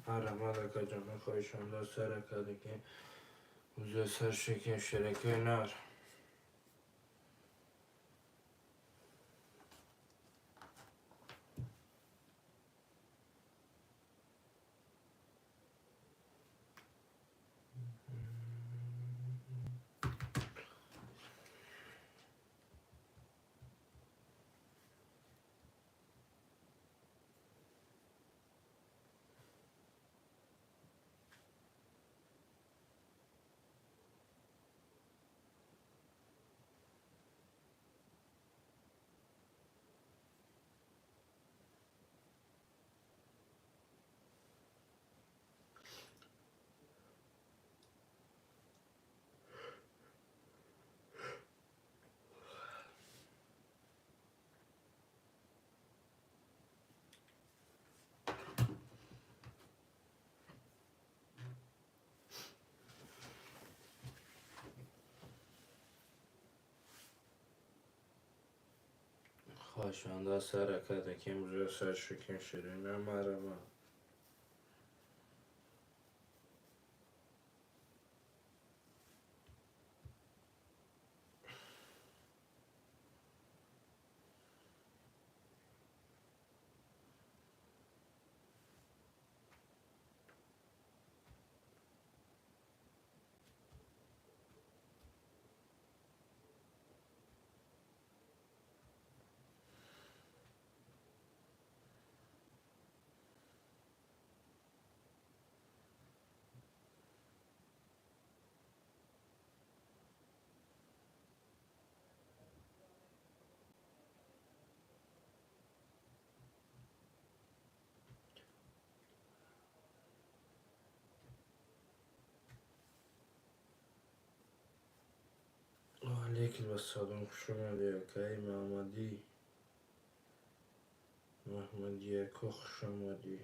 Марҳамат, акаҷон, хоҳишманда сар ки уза сар шекем шеракаи нар. Хоҳишманда сар акадакем уза сар шекем шераи нар. Марҳамат. Алейкум ассалом, хуш омадӣ, акаи Маҳмадӣ. Маҳмадӣ ака, хуш омадӣ.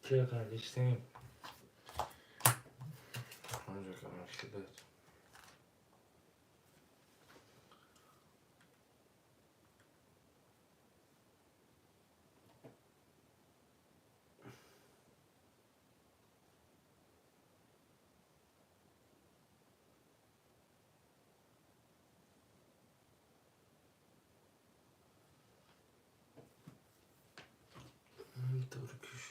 Чӣ гаштем? Онҷо камар. Turkish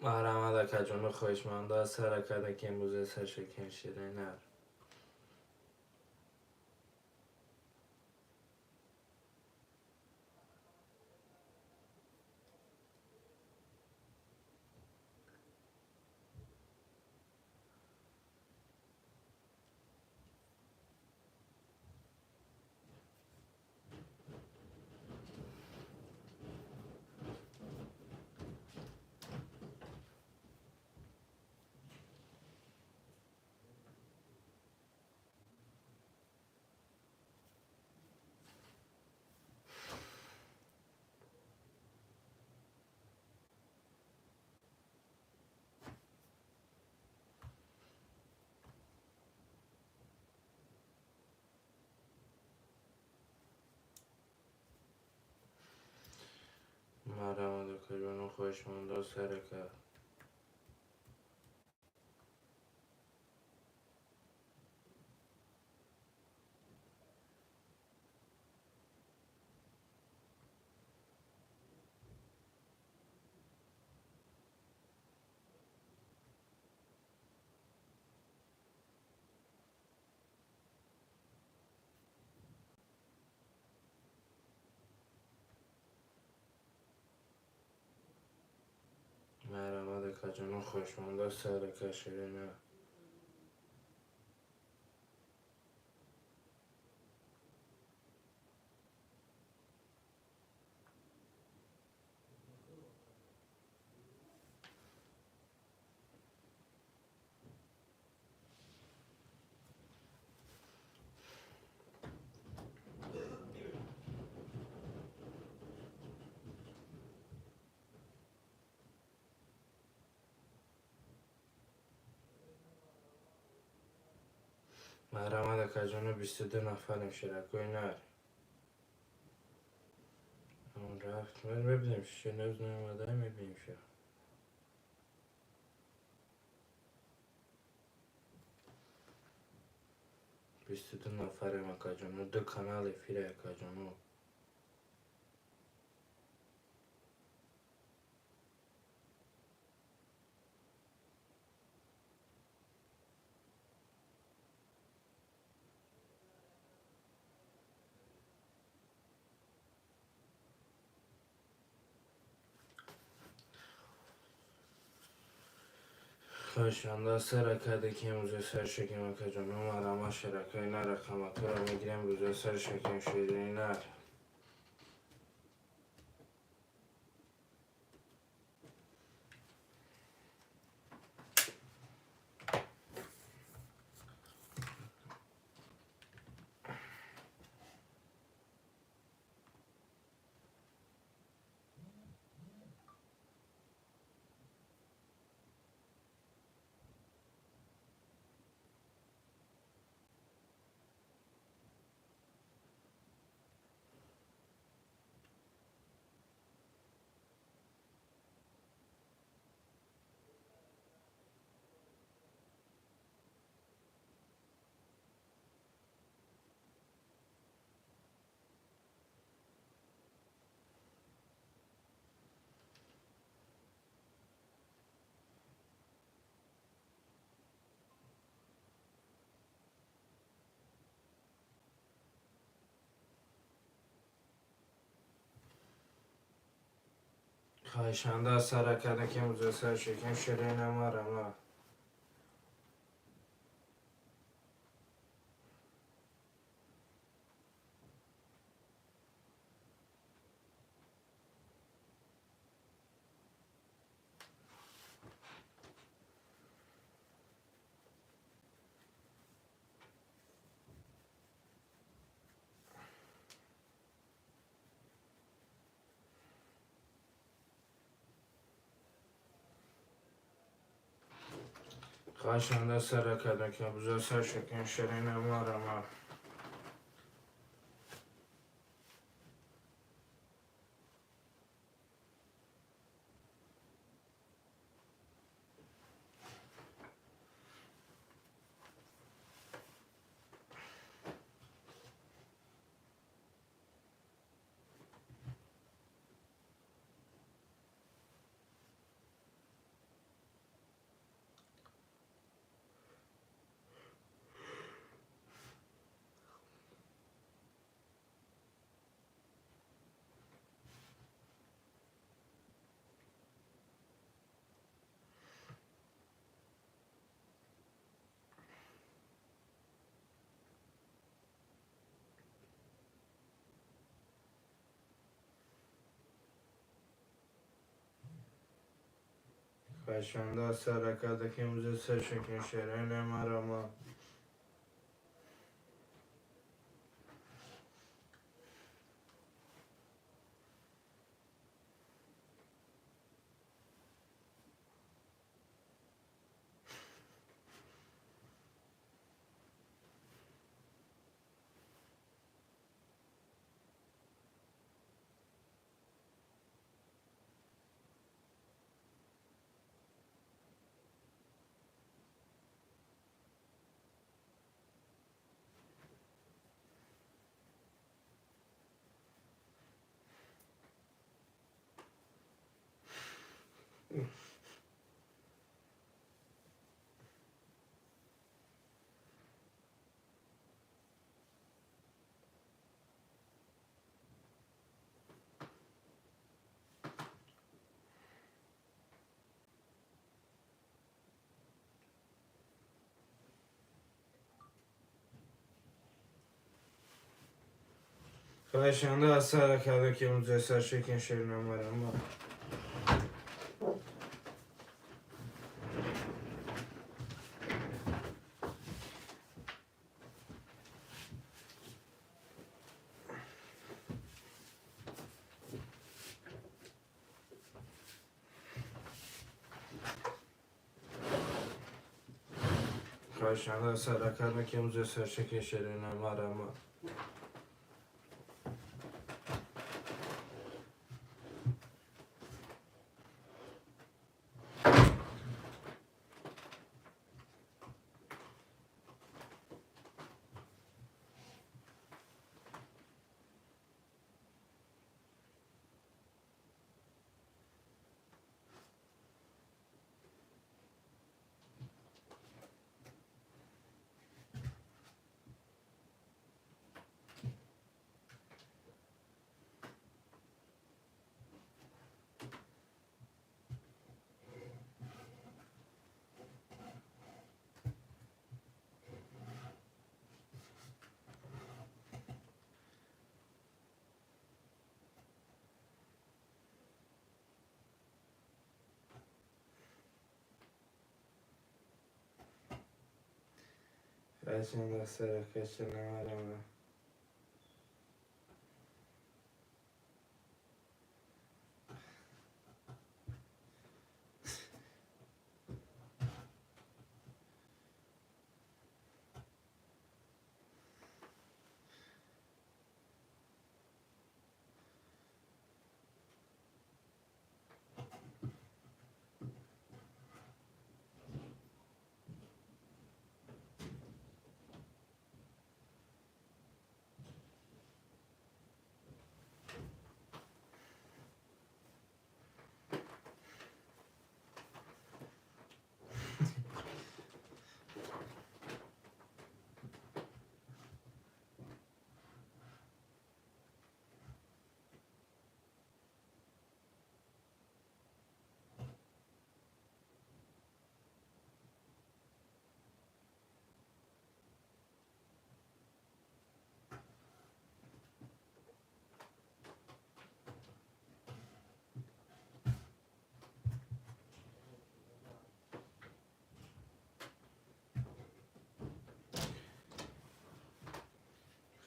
Марҳамат, акаҷону хоҳишманда сар акадаки имрӯза сар шекем шераи нар. Марҳамат, акаҷону хоҳишманда сар ака. Акаҷону хоҳишманда сарака ширина. Марҳамат, акаҷону, 22 нафарем, ширакои нар. Он рафт, мебинем, шиноз наомада, мебинем ша. 22 нафарем, акаҷону, ду канал эфира, акаҷону. Хоҳишманда сарака ки рӯза сар шакем, акаҷону, марҳамат, ширакои нар, рақаматҳоро мегирем, рӯза сар шакем, ширини нар. Хоҳишманда сарака ки рӯза сар шакем, ширина, марҳамат. Хоҳишманда сарака ки рӯза сар шакем, ширина, марҳамат. Хоҳишманда сарака ки рӯза сар шакем, ширина, марҳамат. Хоҳишанда аз сара карда ки имрӯз сар шекин шери намарама. Хоҳишанда аз сара карда ки имрӯз сар шекин шери намарама. Хоҳишанда аз сара карда намарама.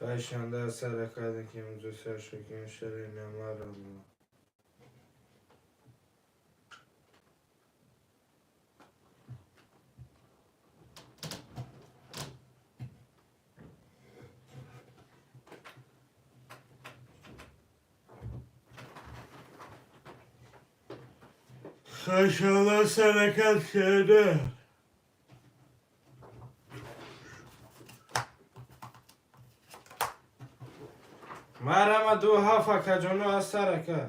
Хоҳишанда аз сара карда ки имрӯз сар шекин шери намарама. Хоҳишанда аз сара карда. Марама ду ҳафт акаҷоно аз сарака.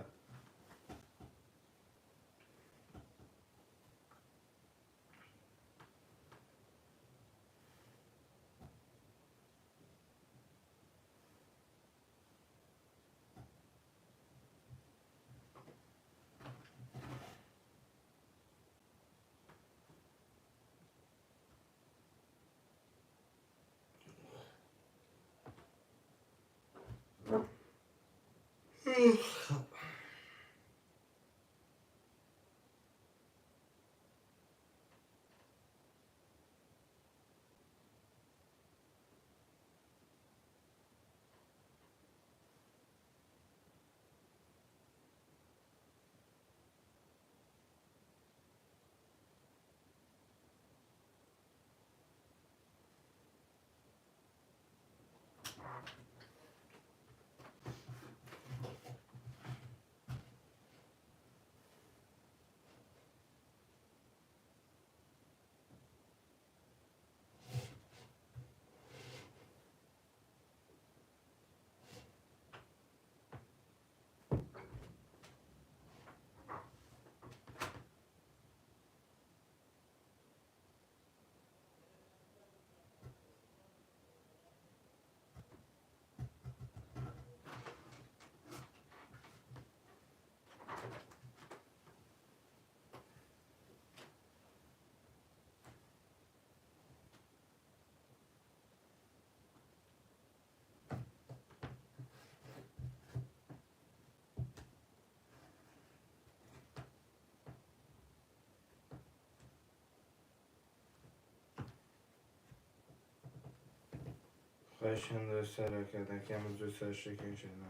Хоҳишанда сара карда ки амрӯз сар шекин шуда.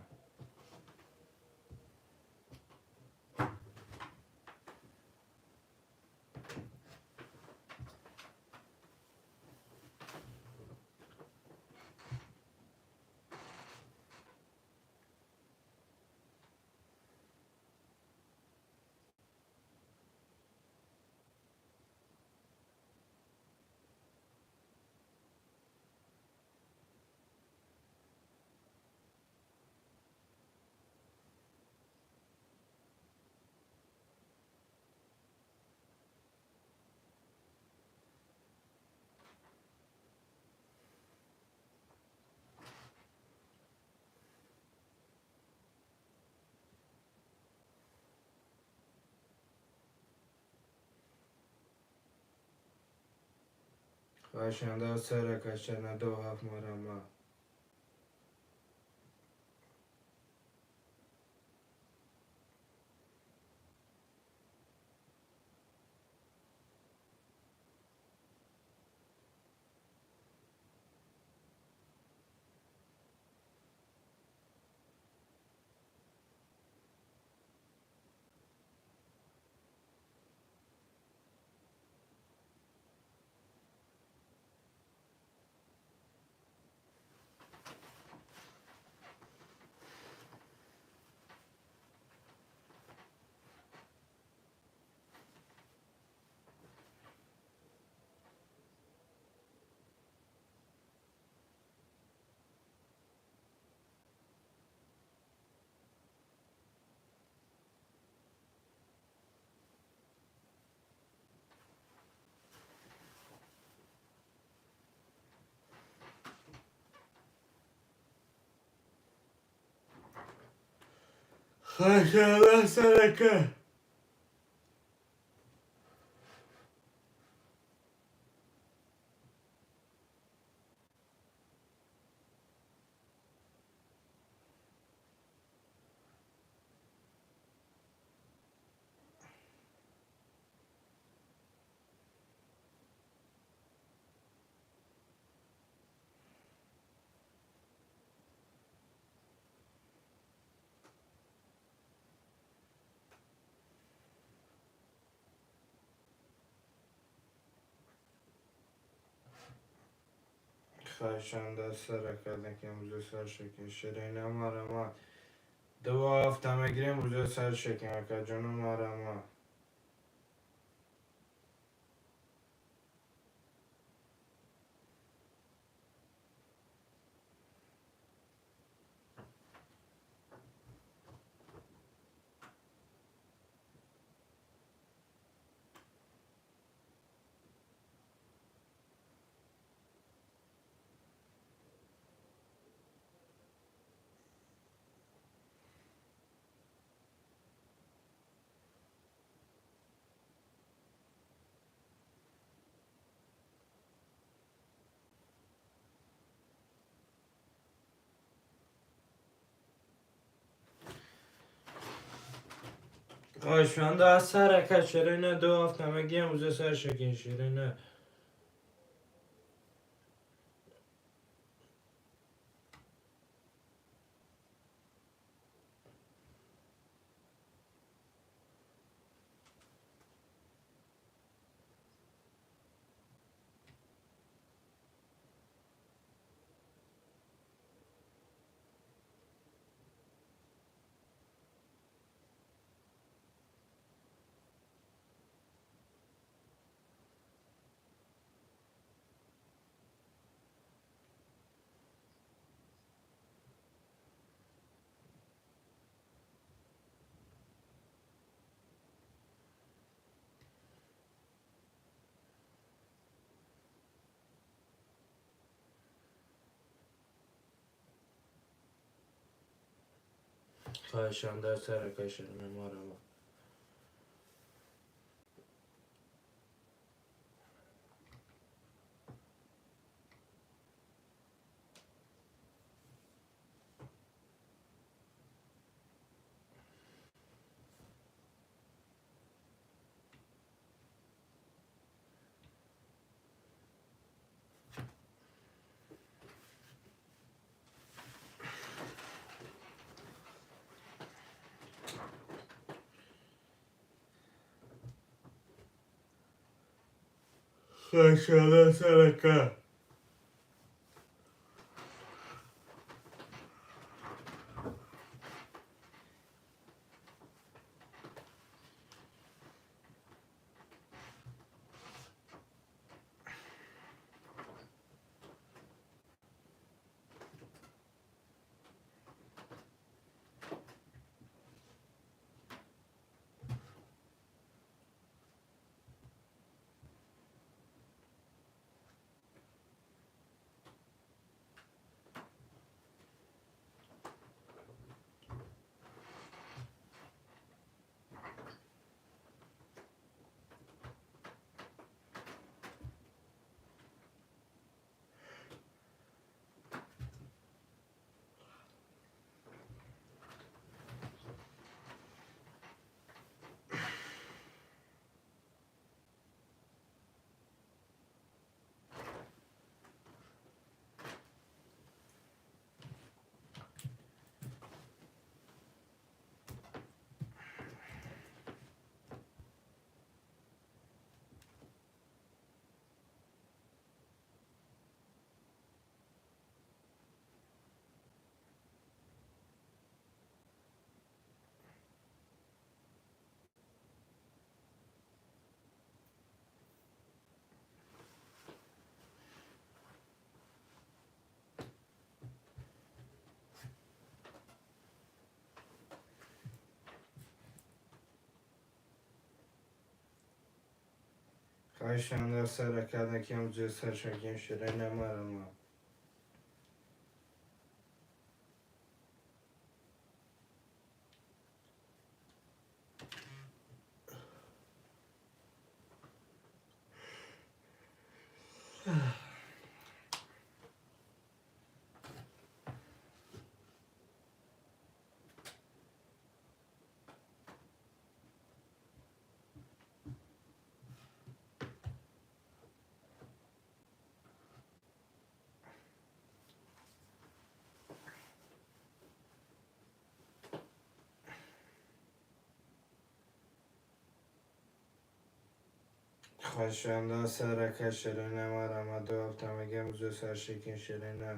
Хоҳишанда сара кашана ду ҳафт марама. Хоҳишанда сара кард. Хоҳишанда сара карда ки амрӯз сар шекин ширина марама. Ду ҳафта мегирем рӯза сар шекин акаҷону марама. Хоҳишанда сара кард ширина ду ҳафта мегирем рӯза сар шекин ширина. Хоҳишанда сара кард ширина марама. Хашала сарака. Хашанда сарака накем зе сар шакем ширена марама. Хашанда сарака ширена марама ду ҳафта мегем зе сар шекин ширена.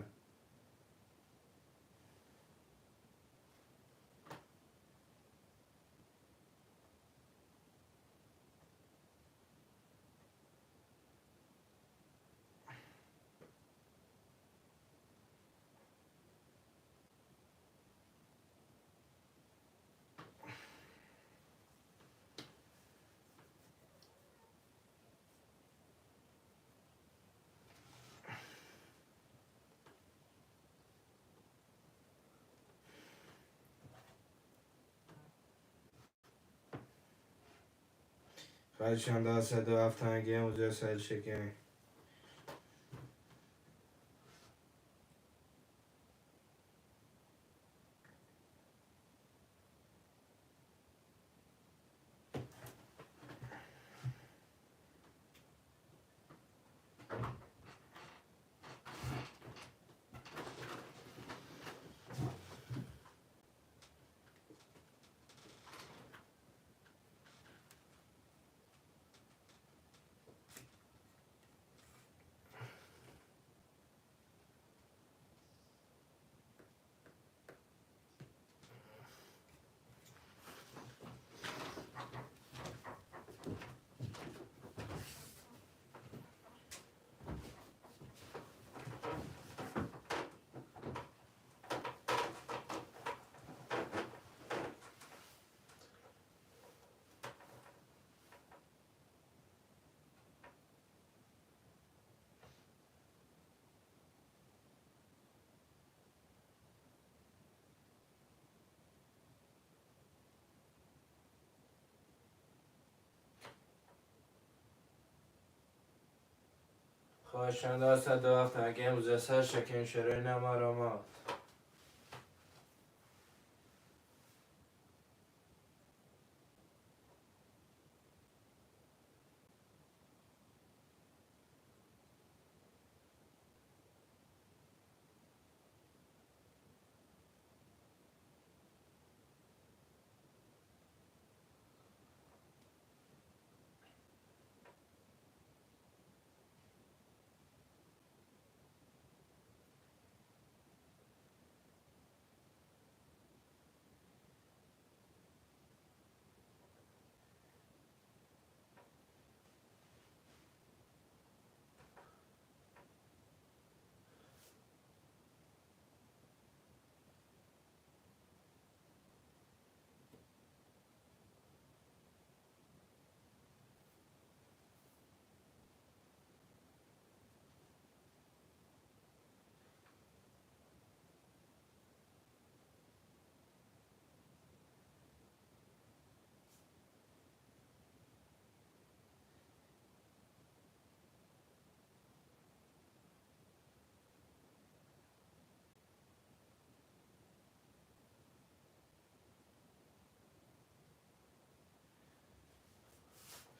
Хашанда се ду ҳафта мегем зе сар шекин. Хашанда се ду ҳафта мегем зе сар шекин ширена марама.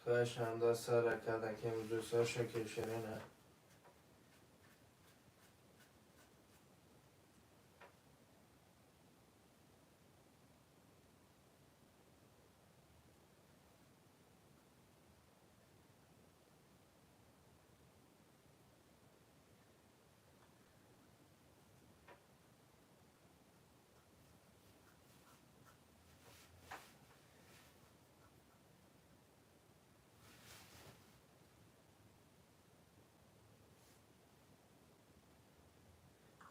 Хоҳишам даст кардан, ки имрӯз сар шакел ширина.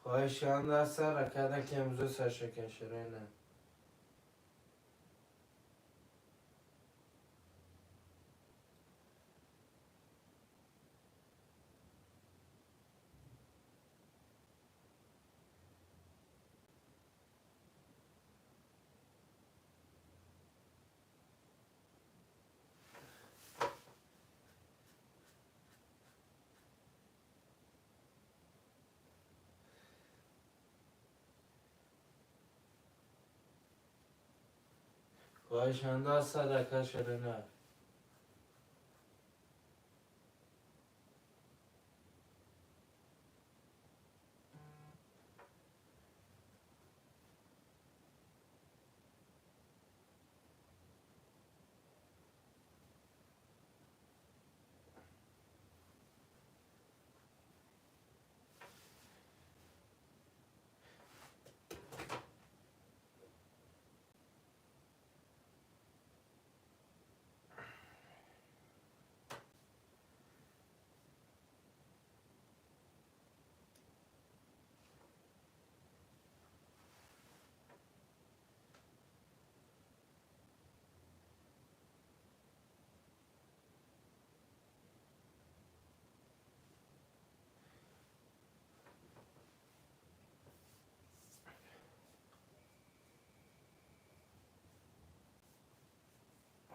Хоҳишам даст кардан, ки имрӯз сар шакел ширина. Хоҳишам даст ширина.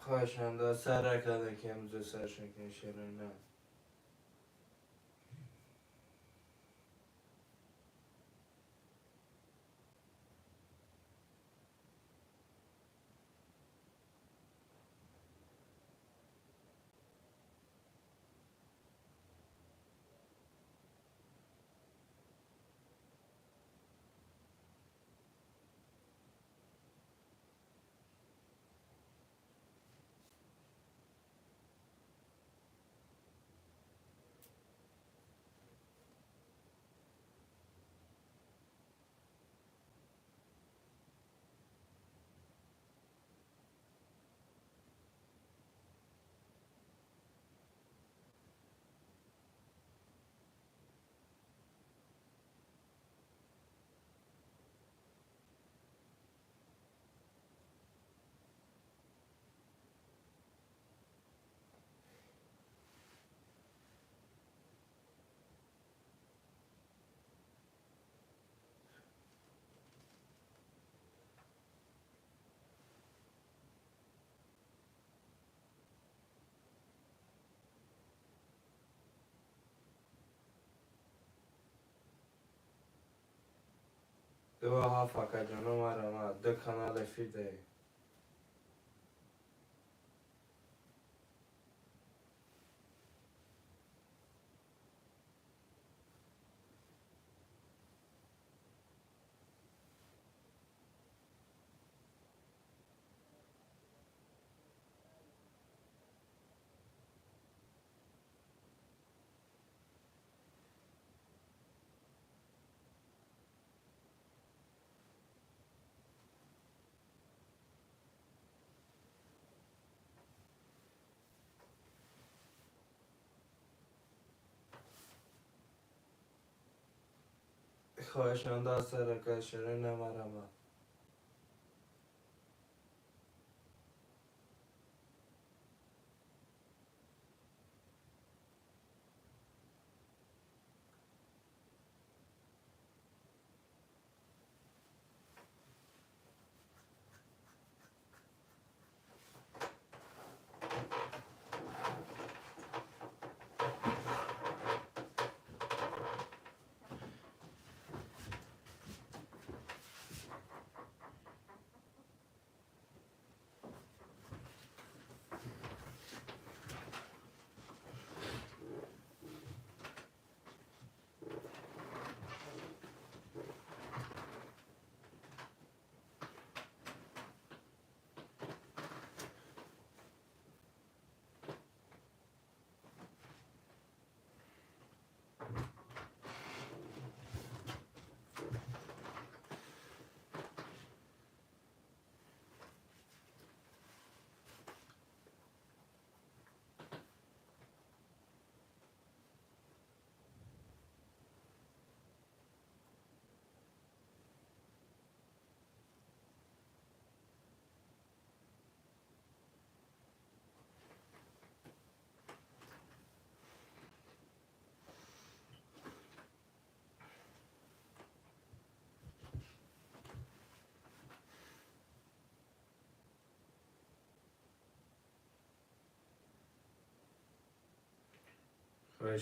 Хоҳишам даст кардан, ки имрӯз сар шакел ширина. Дуо факаҷоно марама ду канал эфир даҳем. Хоҳишам даст ширина марама.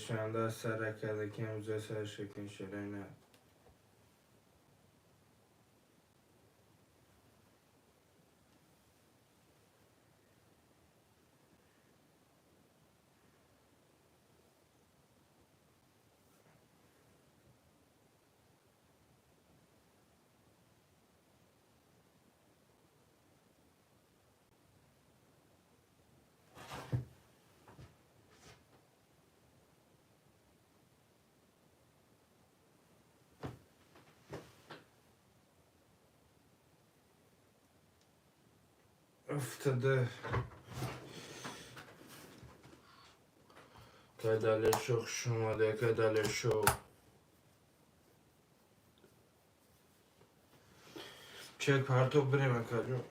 Шанбе сара карда, ки ҳамза сар шакин ширина. Уфтада. Кадалешо, хуш омада, кадалешо. Чек партов бирем, акаҷон.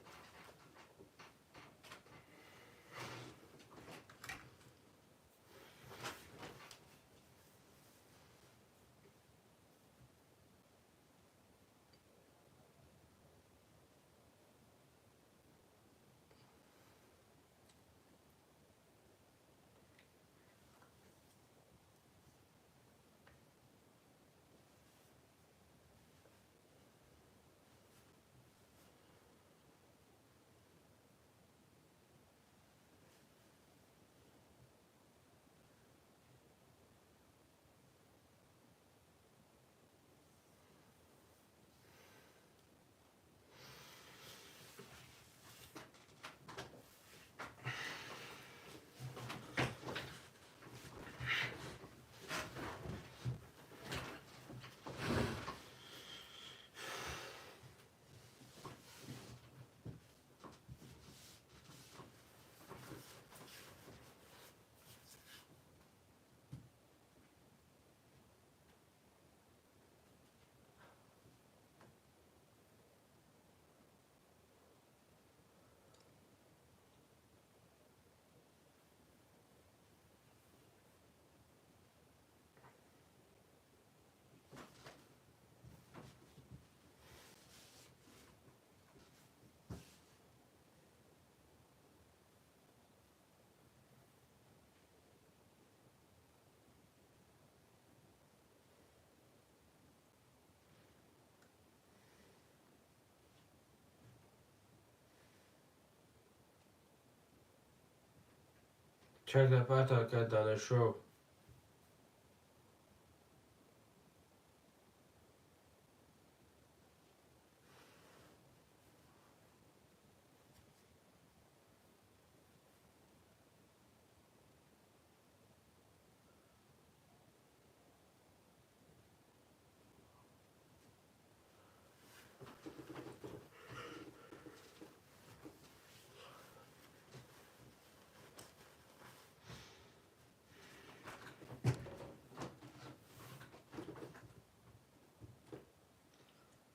Чек парта, кадалешо.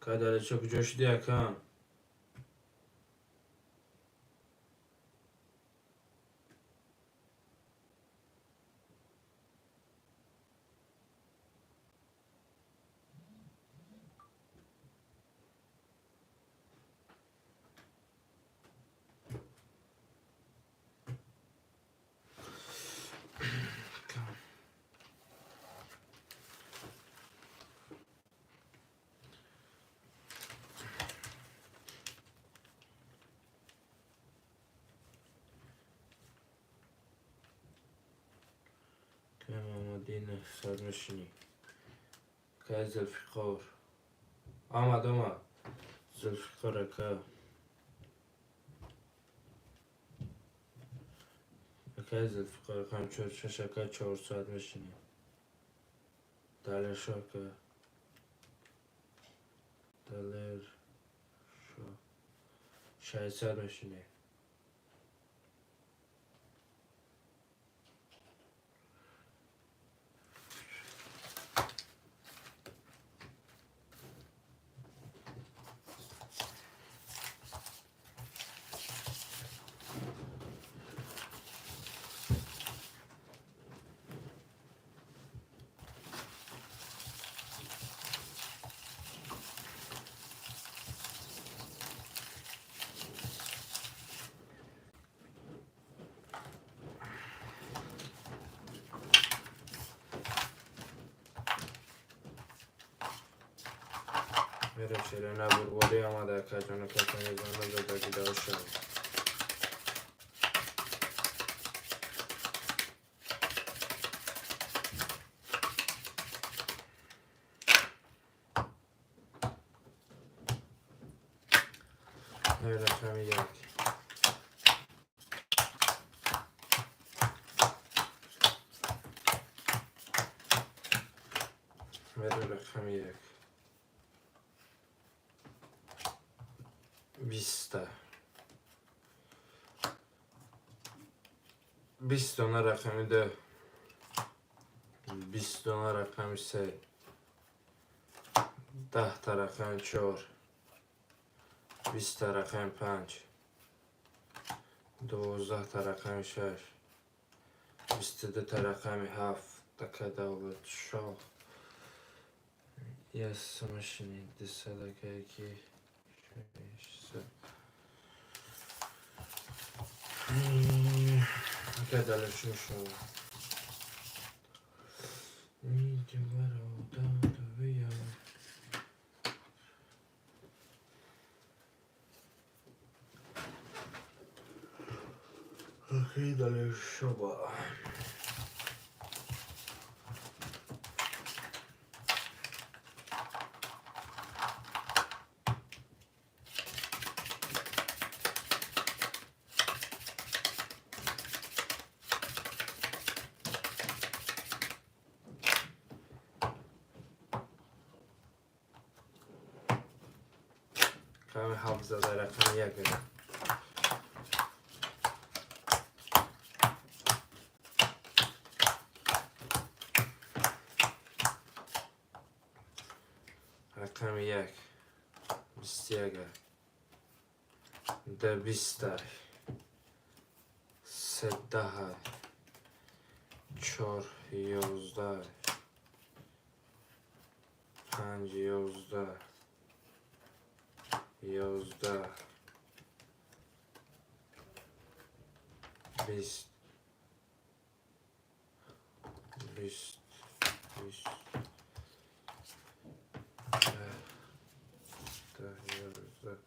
Кадалешо, куҷо шуди, акам? Мамадина сад мешинӣ. Кай Зулфиқор? Омад, омад. Зулфиқор ака. Акай Зулфиқор, акам чор шаш, ака, 4 соат мешинӣ. Далершо, ака. Далершо. 6 соат мешинӣ. Мерем шерена бурбори омада, акаҷону касони зона задагидао шав. Рақами як. Мерем рақами як. 20-та. 20 дона рақами ду. 20 дона рақами се. 10-та рақами чор. 20-та рақами панҷ. 12-та рақами шаш. 22-та рақами ҳафт. Така Давлатшоҳ. Як сумашини 200 акаки. 600. Ака Далершоҳ шава. Акай Далершоба. Рақами ҳафт зада, рақами як буда. Рақами як. 21. Да 20-тай. Се 10-ай. Чор 11-ай. Панҷ 11. 11. 20. 20. 20. 10, 11.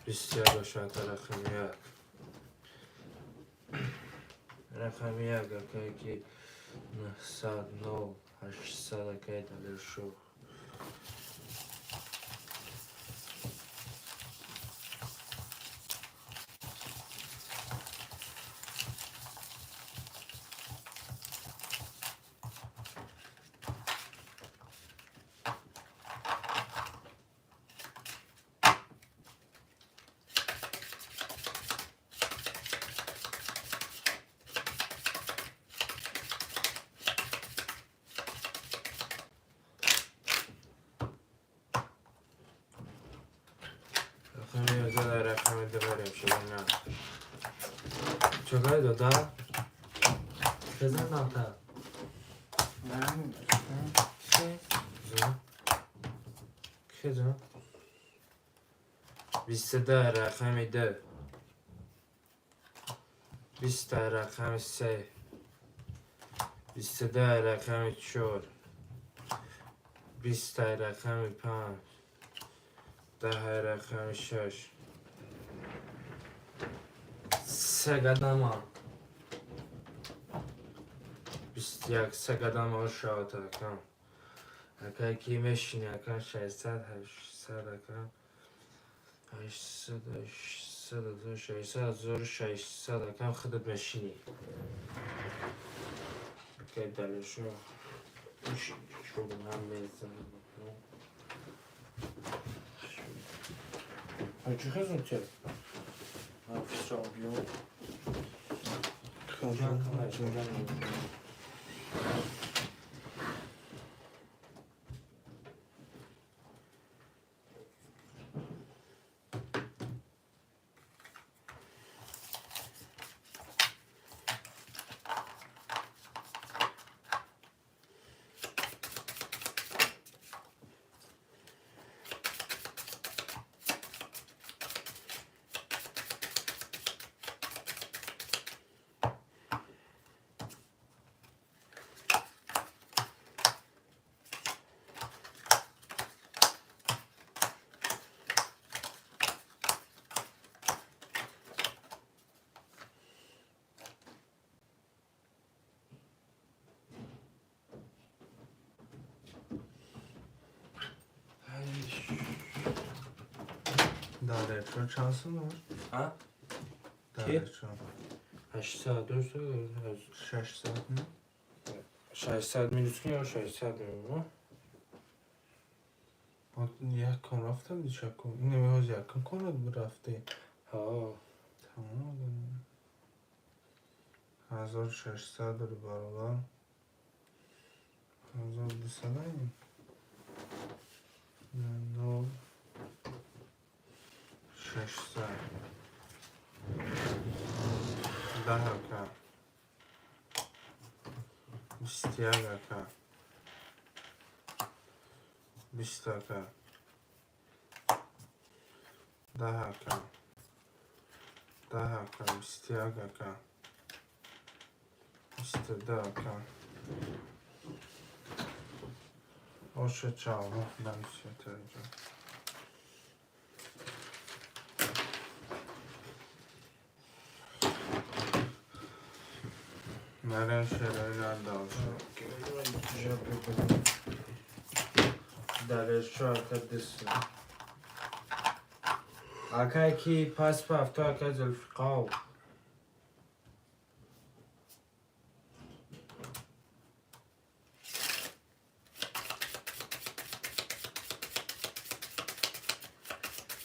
21 бошад рақами як. Рақами як акае ки 900 0 800 акаи Далершоҳ. Рақами 11 рақами ду мерем ширина. Чокай дода? Хезан ната. Хезон. Хезон. 22 рақами ду. 20 рақами се. 22 рақами чор. 20 рақами панҷ. 10 рақами шаш. Се қадама. 21 се қадама шавад акам. Акай ки мешини акам 600 800 акам. 800 800 600 1600 акам худат мешини. Акай Далершоҳ. Шуд ман мезанам. А чӣ хезон тя? Офисо биё. Далерчо чанд сум дошт? А? Далерчо. 800 дошт. 600 не? 600 минус кун ё 600 мемонад? Як кон рафтам дишакун. Ин ҳоз якум конат рафтӣ. Ҳо. Тамом. 1600 дори бародар. 1200 0 600 10 ака 21 ака 20 ака 10 ака 10 ака 21 ака 22 ака. Оша чалма намисятаҷа. Марям шерои надалша. Далерчо ака дисм. Акай ки пас пафто ака Зулфиқов.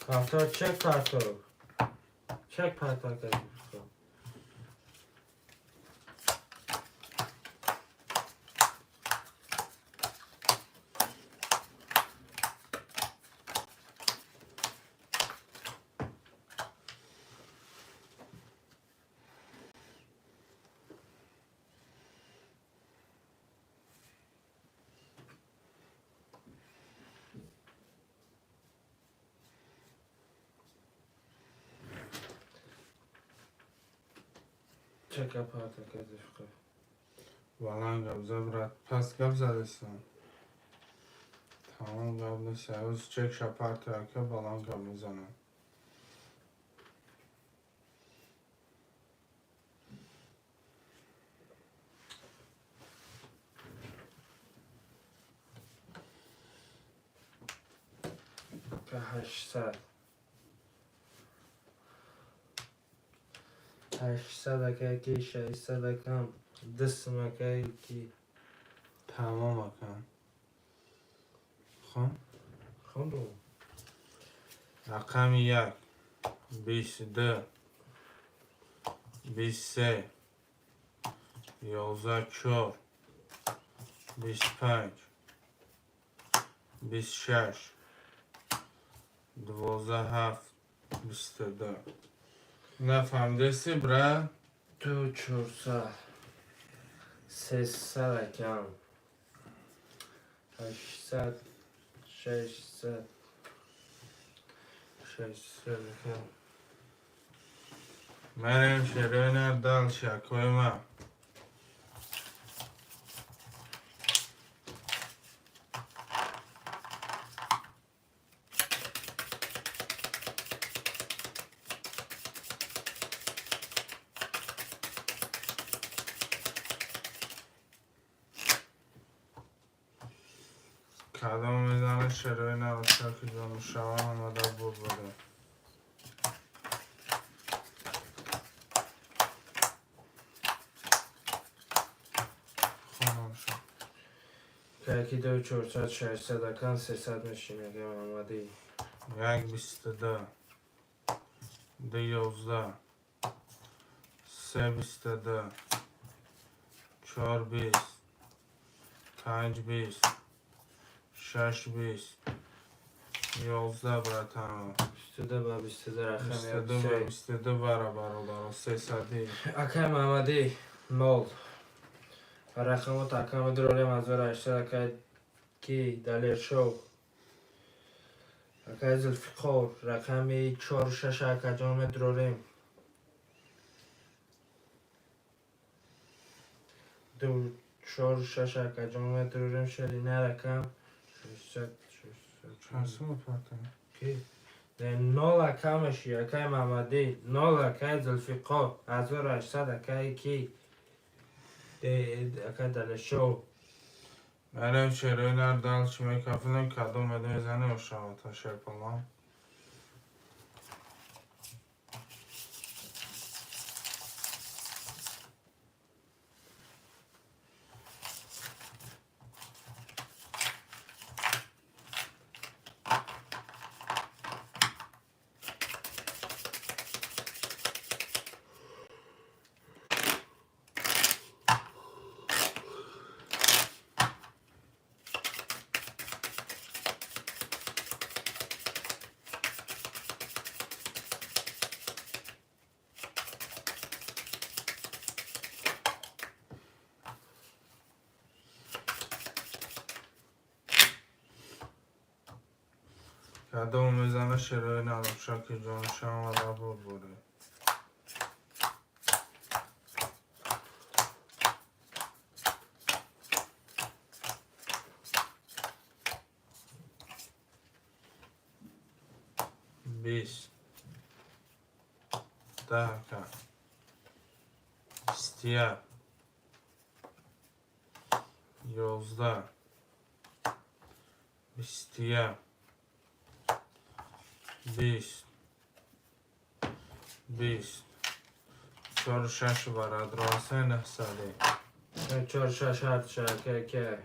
Пафто чек пафто. Чек пафто ака Зулфиқов. Чека пафто ака Зулфиқов. Баланд гап за брат. Пас гап задастам. Тамом гап нест. Ҳоз чек шапарто ака баланд гап мезанам. Ака 800. 800 ака ки 600 акам. Дисм ака ки. Тамом ака. Хон? Хонду. Рақами 1 22 23 11 4 25 26 12 7 22. Нафаҳмидаси, брат? 2 400 300 акам. 800 600 600 акам. Марям шерои дальше акои ма. Кадом мезана шерои навоша ки ҷонушава омада бурбуда. Хонамша. Яки 2 400 600 акам 300 мешим ака Муҳаммадӣ. 1 22 2 11 3 22 4 20 5 20 6 20 11 братано. 22 ба 22 рақам 22 ба 22 бара бародаро 300. Акай Муҳаммадӣ 0. Рақамот акам медуролем 1800 акай ки Далершов. Акай Зулфиқор рақами 4 6 акаҷон медуролем. 2 4 6 акаҷон медуролем шелина рақам 600 600. Чанд сума партам? Ки? 0 акамаши акай Муҳаммадӣ 0 акай Зулфиқор 1800 акай ки акай Далершов. Марям шерои нар дальше мекафилем кадом мезане ошавата шерпалан. Кадом мезана, шерои наробшаки ҷон, шамада бурбуре. 20, 10 ака, 21, 11, 21, 20, 20, чору шаш барадроса 900. Чор, шаш, ҳафт, шака ке.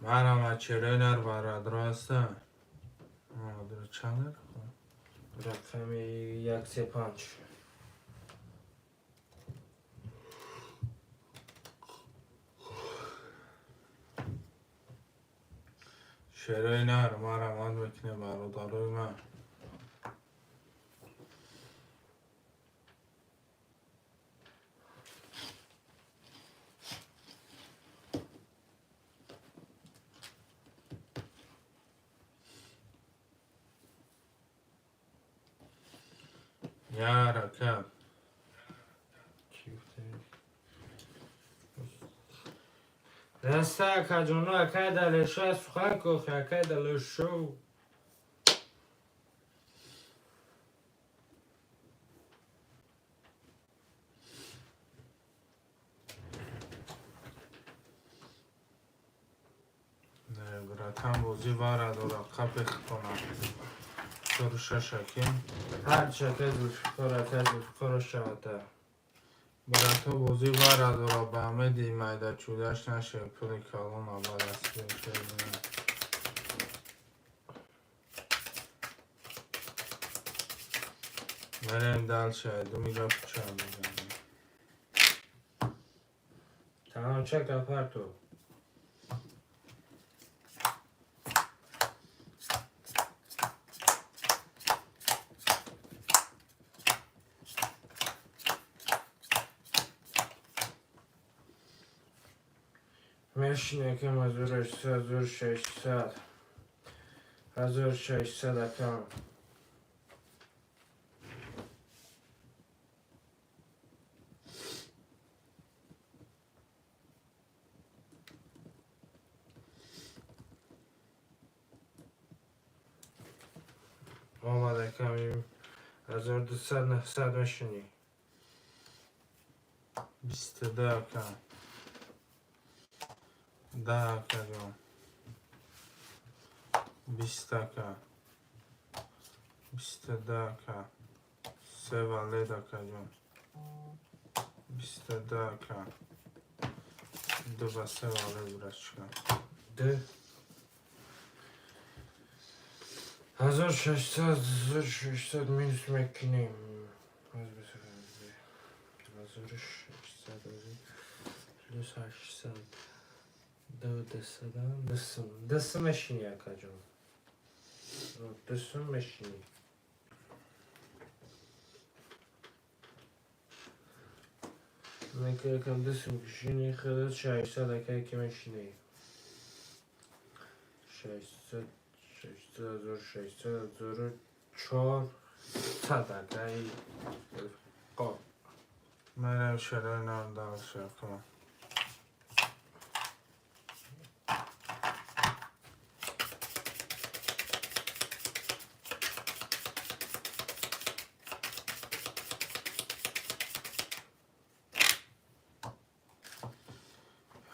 Манам черенар барадроса чанд? Рақами як, се, панҷ. Шерои нар марамад мекунем, бародарои ман. Я ракат. Чӣ гуфтем? Даста, акаҷону, акай Далеша, сухан кохи, акай Далешу. Не, братан, бозӣ вара дора, қапе хитона. Чору шашаки. Ҳарчи, акай Зулфиқор, акай Зулфиқоро шавата. Брато, бозӣ вара дора, ба ҳамеди майдачудаш наше, пули калона ба даст биёшед. Мерем дальше, думи гапу ча мезанем. Тамом, чака парту. Мешини, акам, 1800, 1600, 1600, акам. Омад, акам, 1200, 900 мешинӣ. 22, ака. 10, акаҷон. 20, ака. 22, ака. Се валет, акаҷон. 22, ака. Ду ба се валет, братчика. Д 1600, 1600 минус мекунем. 1600 плюс 800, ду дусадам, 2 сум, 2 сум мешини, акаҷон, 2 сум мешини. Накаркам, 2 сум кишини, худат 600, акай, ки мешини. 600, 600, 1600, 1400, акай қо. Мерем шерои нар дальше, ака.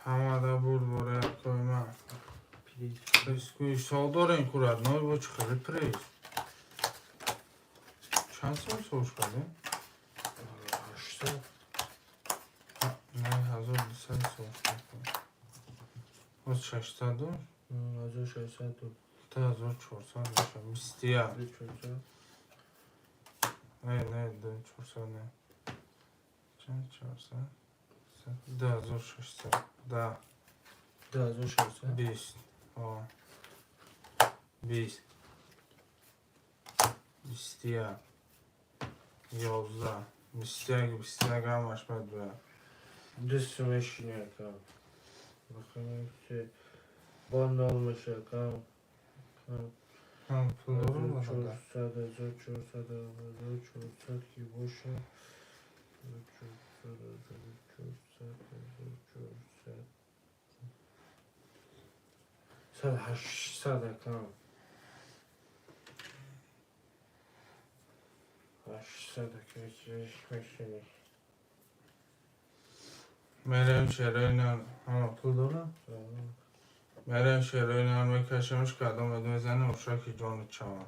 Ҳамада бурд бора, акои ман. Приз. Приз сол дорем ку, родной, бо чӣ хеле приз? Чанд сол сош кардем? 800. Не, 1200 сол кардем. Боз 600 дошт? 1600. 1400 мешавад. 21. 400. Не, не, 400 не. Чанд 400? 2600. Да. 2600. 20. 20. 21. 11. 21, 21 ҳамаш бад бира. Ду сум мешини, акам. Рақами се. Бо нол меша, акам. Ҳам пул дорам бародар. 1400, 1400, 1400 ки боша. 1400, 1400, 1400. 800, акам. 800, ака, мешини. Мерем шерои нар. Ҳама пул дорам? Мерем шерои нар мекашемш, кадом эд мезанем, ушаки ҷони чавам.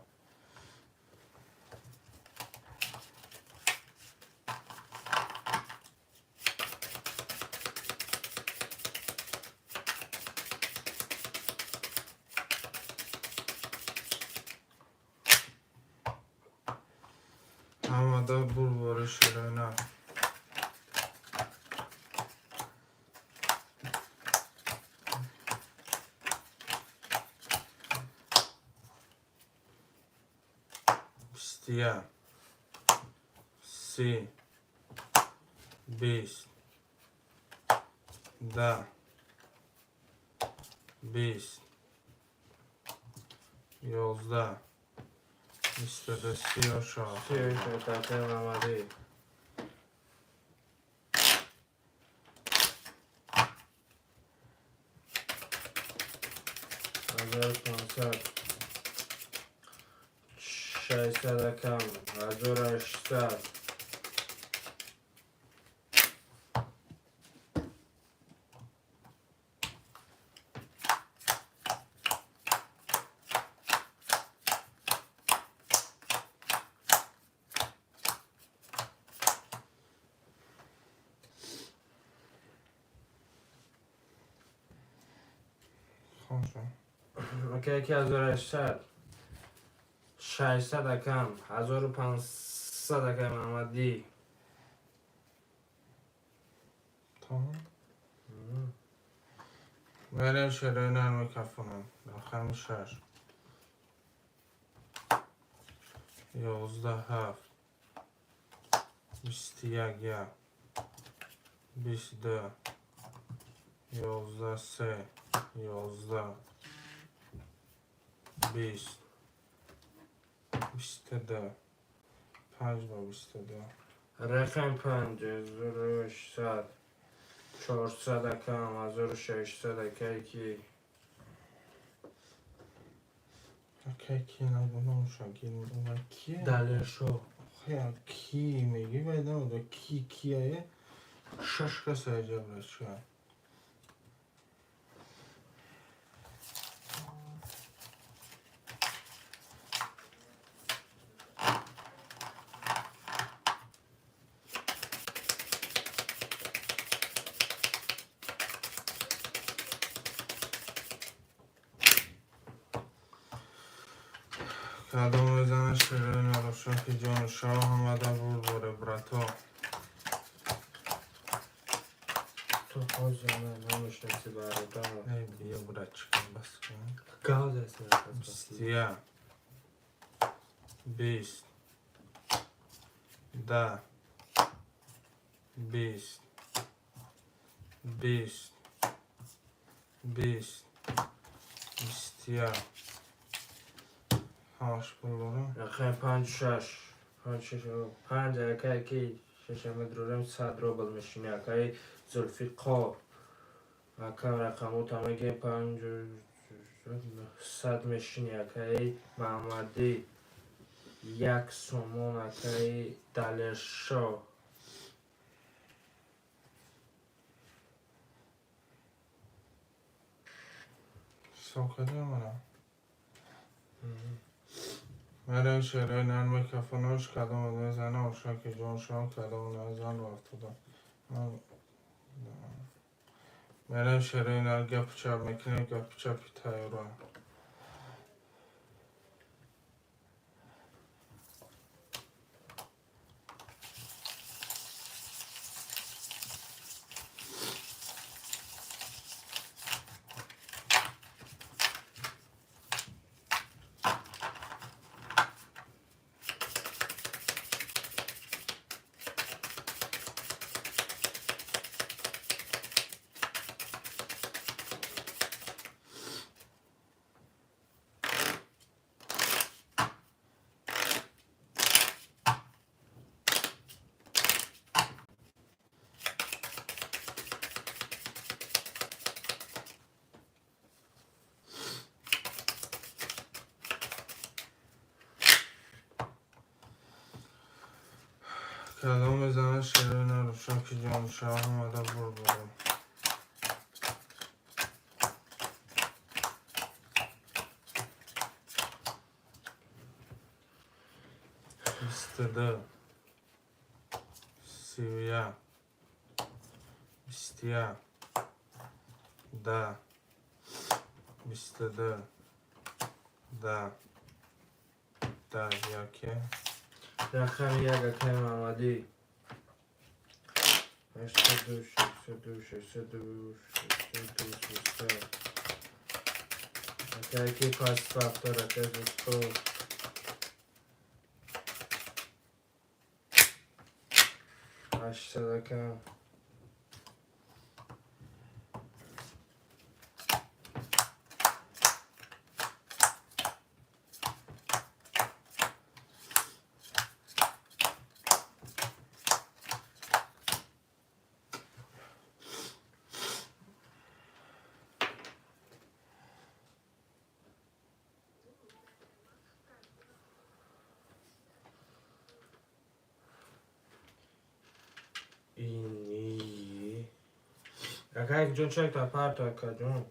Ҳамада бурбори шерои нар. 21, 30, 20, 10, 20, 11, 22, 36. 36, акай Мамадӣ. 1500. 600, акам. 1800. Хошо. Ака, 1800. 600, акам. 1500, акай Мамадӣ. Тамом. Мерем шерои нар мекафонам. Рақами шаш. 11, ҳафт. 21, як. 22. 11, се. 11. 20. 22. Панҷ ба 22. Рақами панҷ, 1800. 400, акам. 1600, акай ки. Акай ки набуноша ки ки? Далершо. Хе ки меги вай намуда ки кияе шаш каса ҷабрачка. Кадом мезана шерои нарошаки ҷону шав ҳамада бурборе брато. Ту ҳозир ман намешнаси, бародар. Эй, бия, братчика, бас кун. Газ аст. 21. 20. 10. 20. 20. 20. 21. Ҳамаш пул дорам. Рақами панҷ, шаш. Панҷ, шаш, панҷ, акай ки шаша медрорем, 100 рубл мешини, акай Зулфиқор. Акам рақамота мегем, панҷ, 100 мешини, акай Маҳамадӣ. Як сомон, акай Далершо. Ҳисоб кардем ана. Мерем шерои нар мекафонаш, кадом мезана ошаки ҷон шав, кадом назан рафтода. Мерем шерои нар гапу чап мекунем, гапу чапи тайёра. Кадом мезанад шерои нарушак ки ҷону шаҳ омада бурд боро. 22, 31, 21, 10, 22, 10, 10, яке. Рақами як, акай Мамадӣ. 82, 62, 62, 62, 63. Акай ки пас 70, акай Зулфиқор. 800, акам. Ини. Акай ҷон, чак та парто, ака ҷон.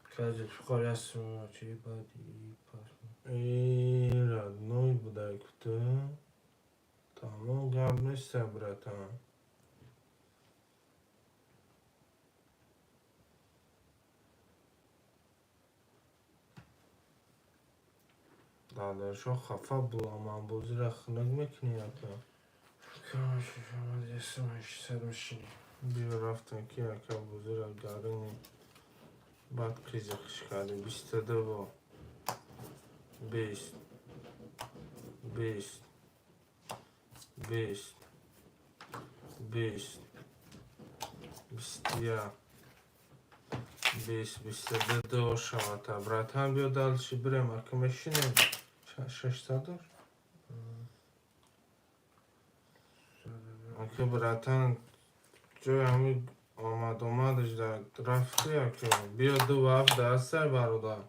Акай Зулфиқор, як сум чи баъди пас. Эй, родной будай куту. Тамом, гап неста, братан. Додаршо хафа буламан, бозира хунук мекунӣ, ака. Камаш омад, як сум 800 мешинӣ. Биё, рафтем ки, ака, бозира гарини баъд қизиқиш кардем. 22 бо 20, 20, 20, 20, 21, 20, 22, ду шавата, братан. Биё, дальше бирем, ака, мешинем. 600 дор, ака, братан. Ҷои ҳами омад омадаш да рафти, ака. Биё, ду ҳафт дастай, бародар.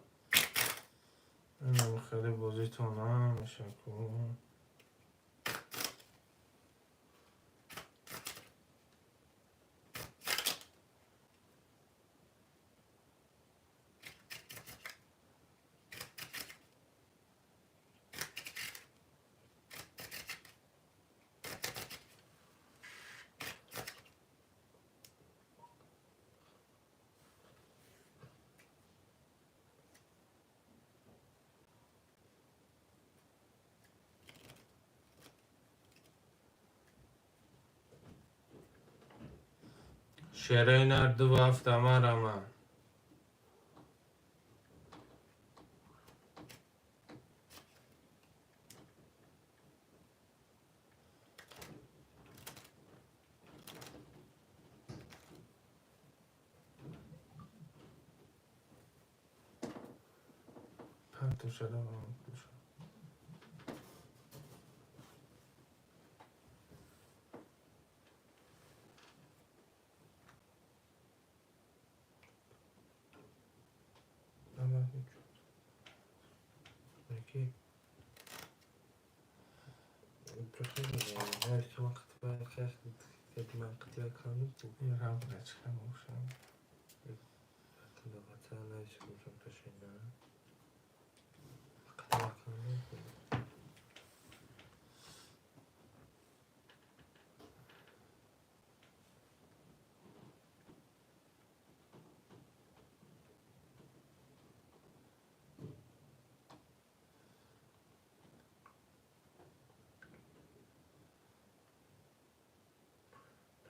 Инам хеле бозитон намеша ку. Шерои нар, ду ҳафта марама. Парту шада. Ки?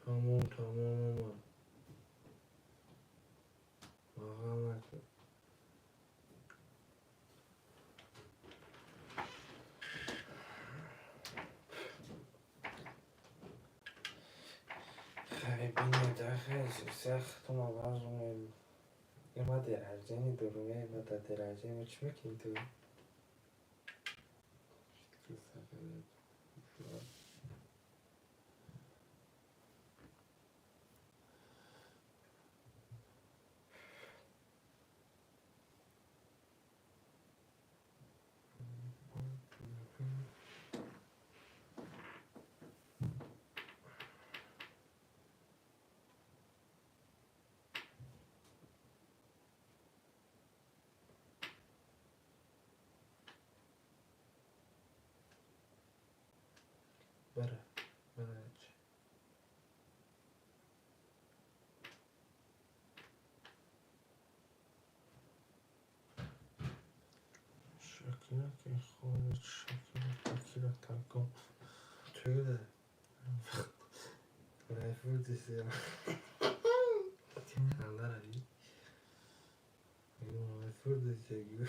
Тамом, тамом омад. Бағал накун. Хай, бинед, ахе, сахтум авазум. Ма день дорум, ма да день рождения чӣ мекунӣ ту? Бара. Бара. Шакира ки холич Шакира Такира таком. Чуда. Райфурдиси. Хандарави. Райфурдиси.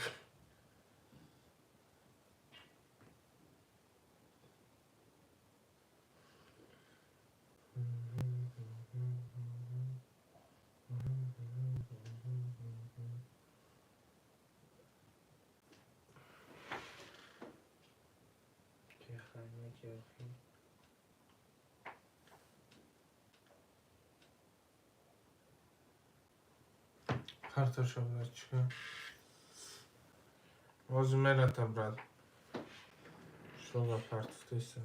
Карташа брат, ҳозир мерата, брат. Шога партуфтеса.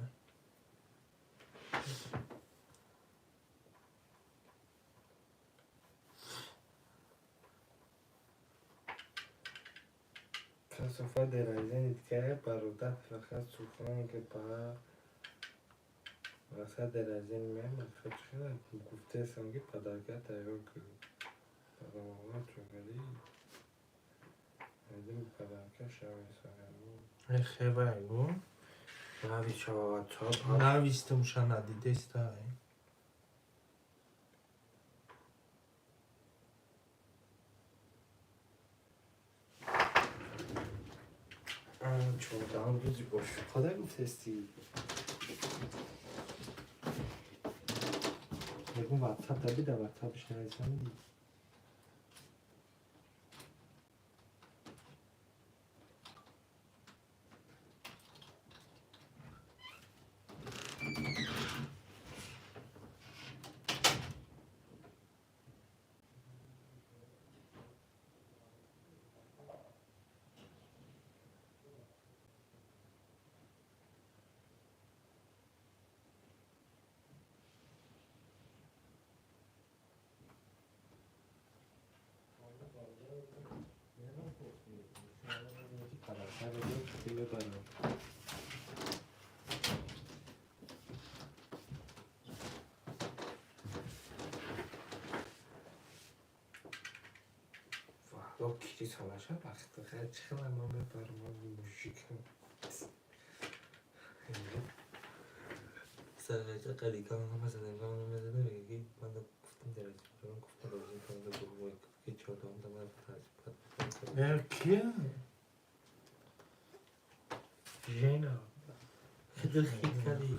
Касофа деразени дикая бародар фақат сухане ки ба мақсад деразени меям, мақсад чихела гуфтесам ки подарка тайёр кун. Падармодар чӯкади айдим подарка шавесагам. Хевай гу. Нави шава чоп. Навистумша надидестай. 14 рӯзи ошуқода гуфтести. Мегум ватсап да бида, ватсапш нависам. Кия? Жена. Хидр хит кади.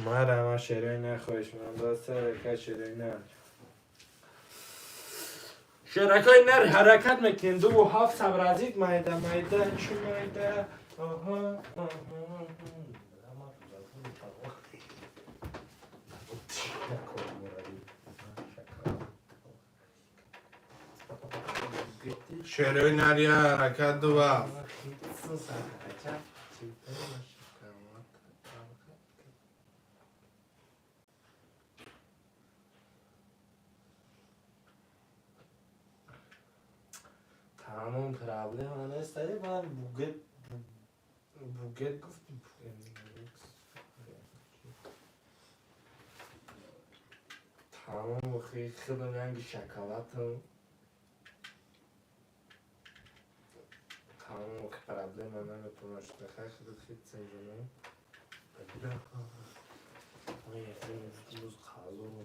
Мара ма шерои нахоҳиш ман даста шерои на. Шеракои нар ҳаракат мекунем 2 7 сабразид майда майда чӣ майда. Аҳа аҳа. Шерои нар я ҳаракат 2 7. Тамом проблема нест, ман бугет бугет гуфти. Тамом худам ранги шоколадам. Тамом проблема наметавонад шуда. Хай худат хитсен ҷоно. Боз қалзоро.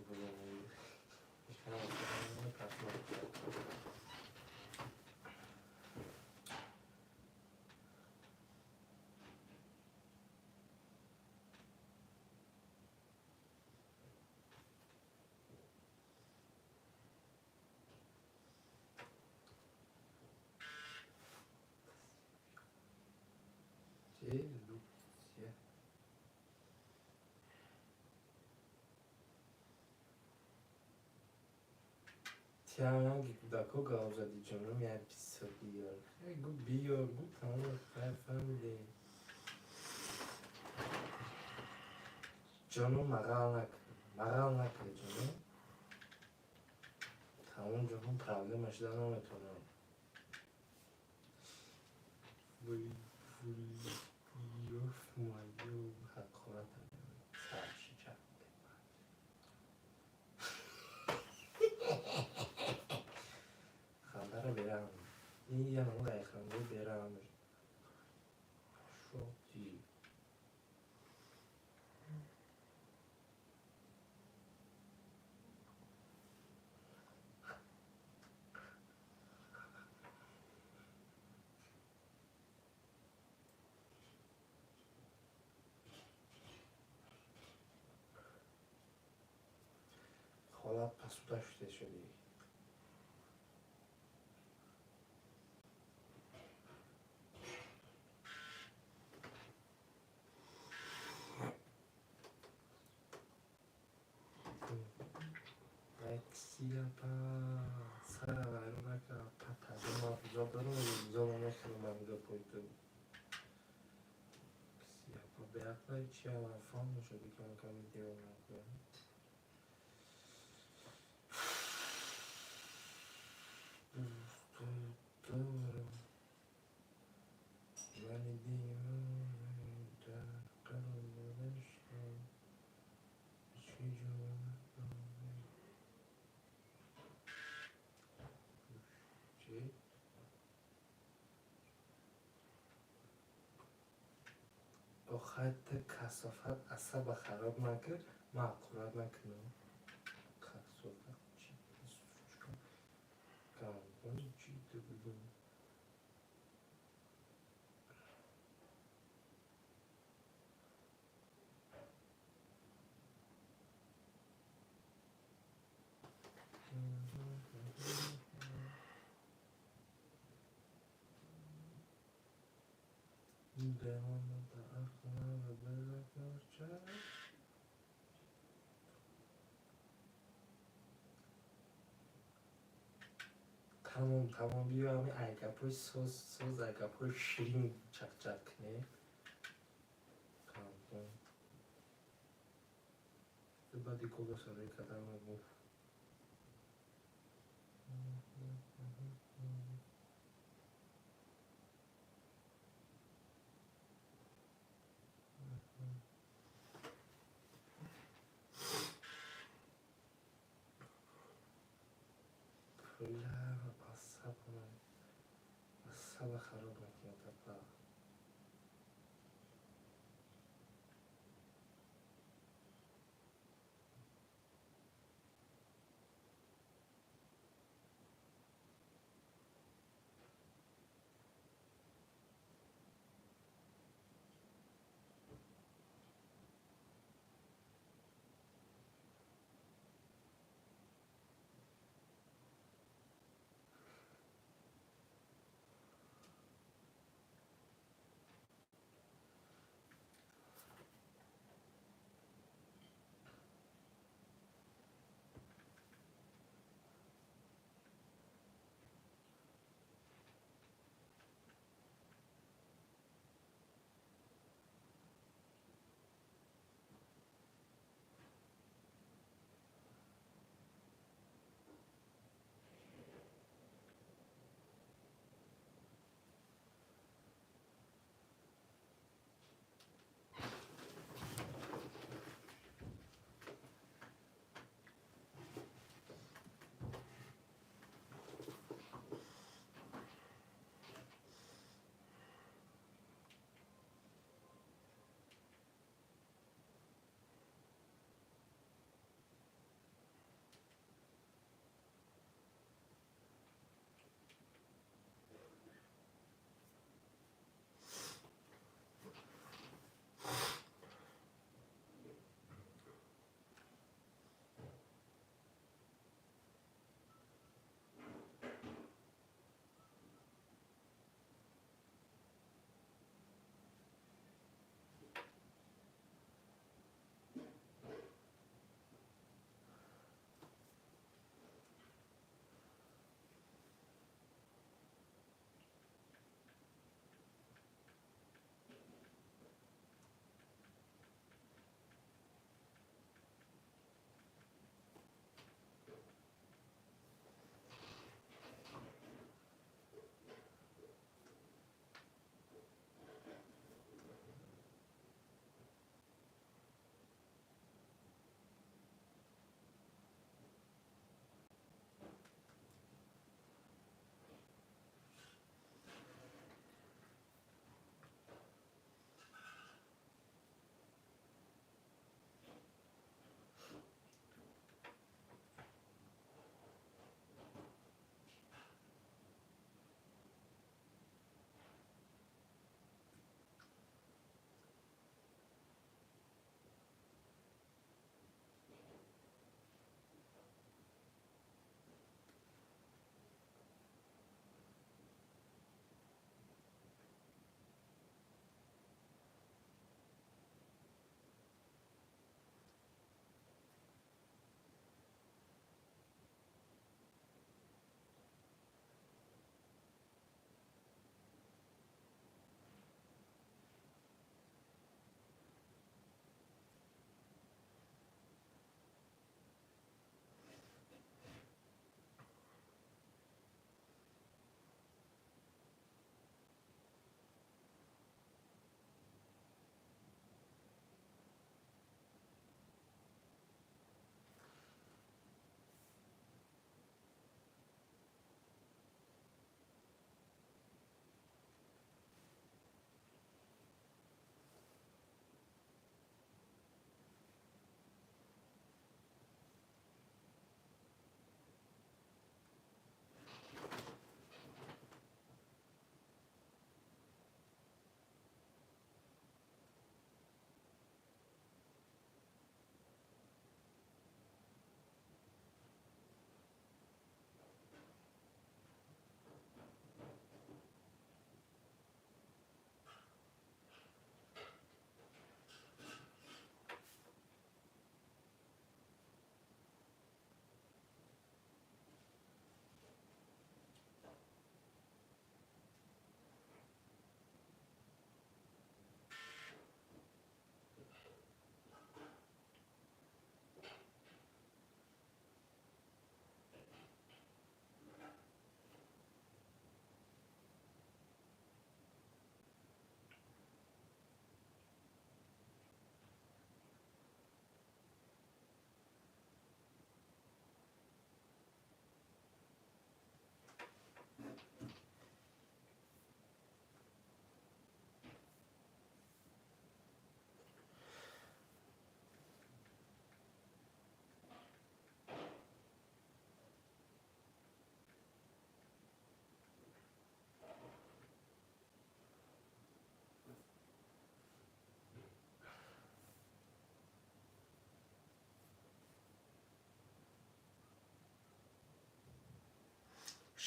Тиаранги кӯдакҳо гап зади ҷоном, як писо биёр. Гу биёр, гу тамом фаҳмидем. Ҷоном мағал накун, мағал накун ҷоном. Тамом ҷоном проблема шуда наметавонам. Ҳақорат саршича. Хандара берам. Ин ям гайханду берам. Шоти. Ҳолат пасуда шуда шудӣ. Ксияпа сара вайрон накард. Патазо ман дорам, зона мехӯрам амида пойто. Ксияпа беақлай чи алан фаҳм шуди ки ман ками девона кунам. Дорам. Вале девона дар қалб доштам. Чӣ ҷо чӣ? Охайта касофат асаба хароб накард, ман ҳақорат накунам. Касофат чӣ? Сучка. Гандон чӣ ту бигӯ? Тамом тамом биё ҳами ай гапҳои соз соз ай гапҳои ширин чақчақ кунем. Тамом. Баъди голосароӣ кардан мегуфт. Пула асаба хароб накунад апа.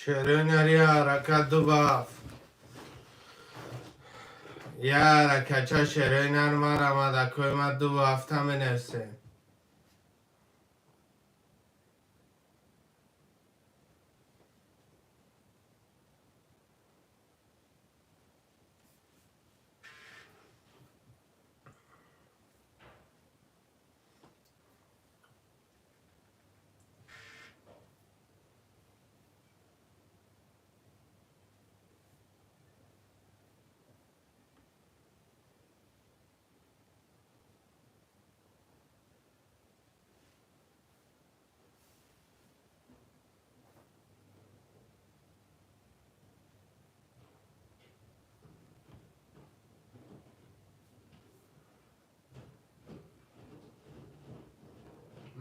Шерои нари, ҳаракат, 2-7. Я ҳаракатча, шерои нар, марамад, акои ма, 2-7-та менависем.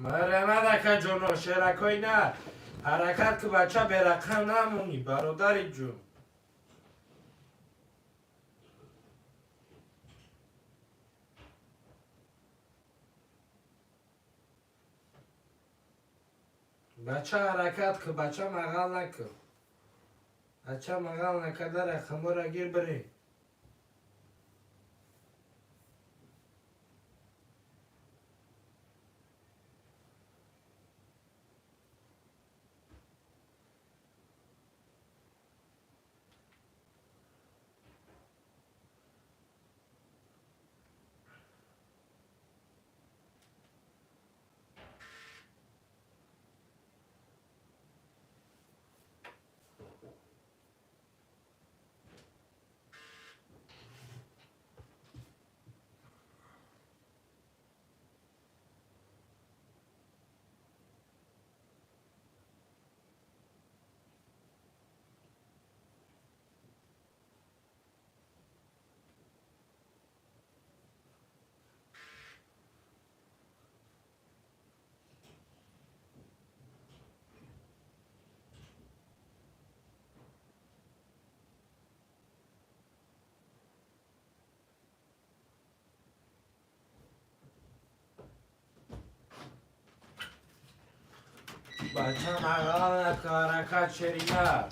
Марҳамат, акаҷоно, шеракҳои нар, ҳаракат ки, бача, берақам намонӣ, бародари ҷун. Бача, ҳаракат ки, бача, мағал накун, бача, мағал накарда рақамҳоро гир, бирӣ. Бача, мағал накун, ҳаракат, шери нар.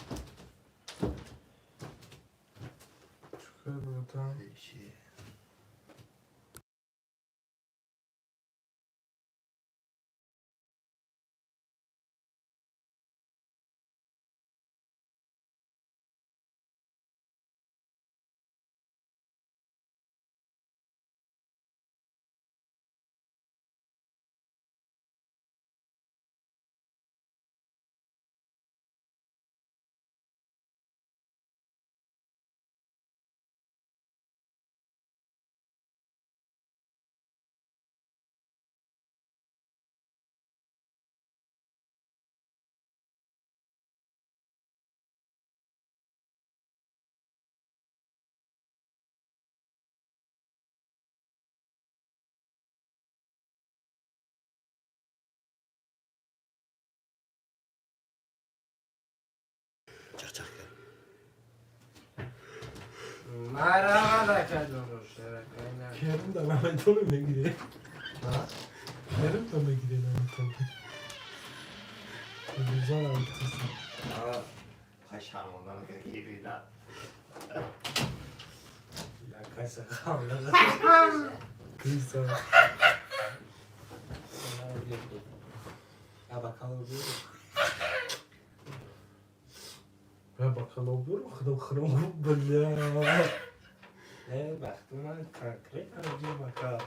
Чикор, братан? Чақ-чақ кар. Марҳамат, акаҷоно, шеракҳои нар. Керим да наметонем мегире. Керим да мегире, наметонем. Телевизорам тиса. Хай, шарманда накар, гирида. Якаса қамлығы. Криса. Я бакалавр. Я бакалавр, худам хром, бля. Не, вақти ман конкретно роҷи бакал.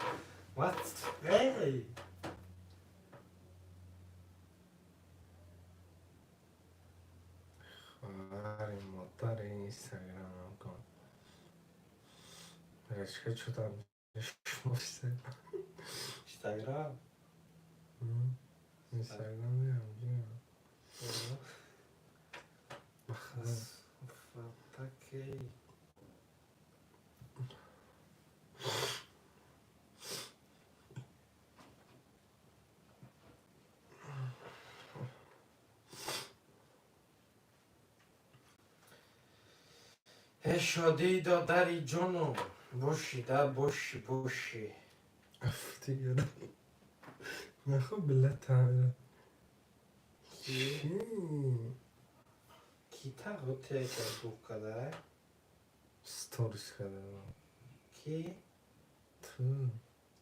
What? Эй! Хоҳари модари, инстаграмам кун. Рачка чудам шумосе. Инстаграм. Инстаграм ям. Бахада. Такей. Э, шодии додари ҷону, боши да, боши, боши. Афтигара. Нахо, билла, тамира. Чи? Ки? Ки тағо тека бух када? Сторис када. Ки? Ту.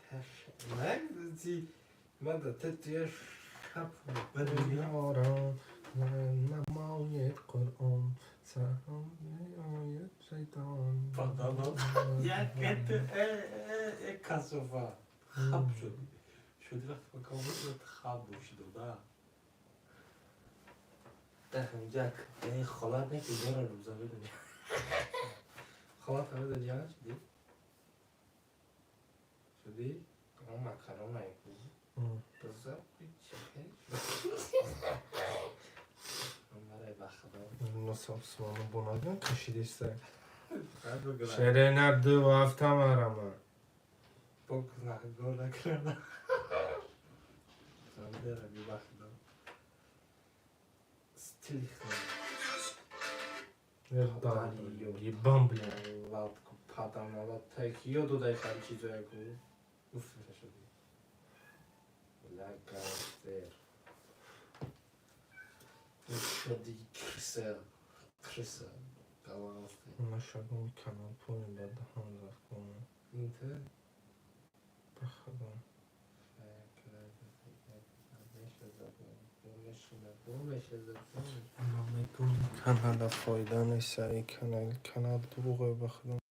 Таш. Нагзи. Мада тетия шап. Ёрам намоед Қуръон, ояд шайтон. Паданам. Як э э э касофа. Хаб шуди. Шуди вақти ба ком хаб бошиду да. Дахм як. Яъне холат не ки дора рӯза медони. Холат ҳама ҷан шуди? Шуди? Он макарон айку. Биза чӣ? Марай ба худо. Нособсмону бунаган кашидиста. Шерена 2 ҳафта марама. Бо гунаҳгор накарда. Зандера би ба худо. Стили худо. Ебам, бля. Латку падамала так ёду дай хар чизояку. Уф, шуди. Бля, гангстер. Шуди крыса. Крыса. Галансты. Нашагум канал пони ба даҳан зад кунам. Инте? Ба худо. Ман мегӯм, канала фоида нест, и канал, канал дурӯғе, ба худо.